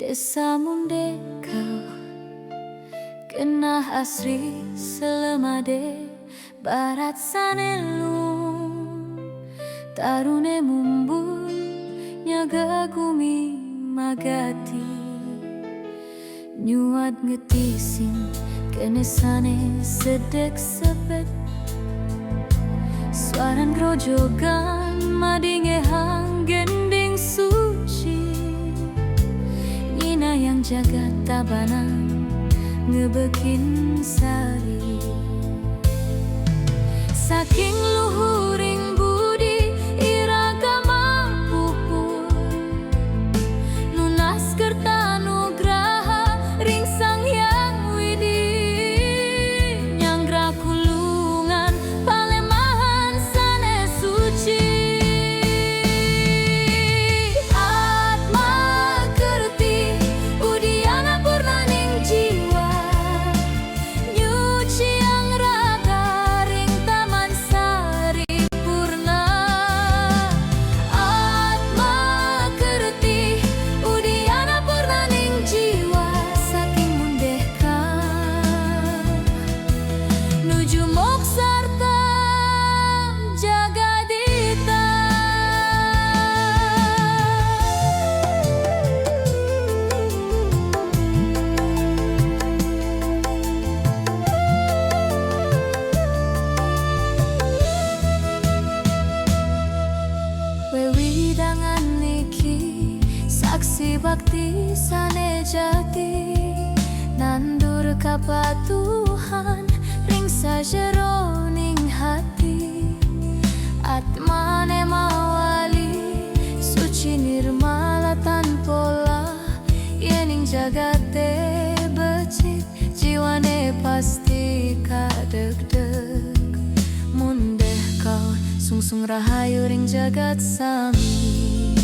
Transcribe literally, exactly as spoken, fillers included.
Esa mundeh kau, genah asri selema de barat sane lum, tarune mumbul nyaga gumi magati. Nyuad ngetising kene sane sedek sepet, suaran grojogan madingehang gending suci. Nyinayang jagat Tabanan ngebekin sari. Saking luhuring budi iraga mapupul, nunas kerta nugraha ring Sang Hyang Widi, nyanggra kulungan palemahan sane suci. Atma kerti udiana purnaning jiwa, nyuciang raga ring Taman Sari Purna. Atma kerti udiana purnaning jiwa, saking mundeh kau nuju moksarta jagadita. Wewidangan niki saksi bakti sane jati, nandur kapatuhan ring sajeroning ati. Atmane mawali, suci nirmala tan polah, yening jagate becik, jiwane pasti kadegdeg. Mundeh kau sungsung rahayu ring jagat sami.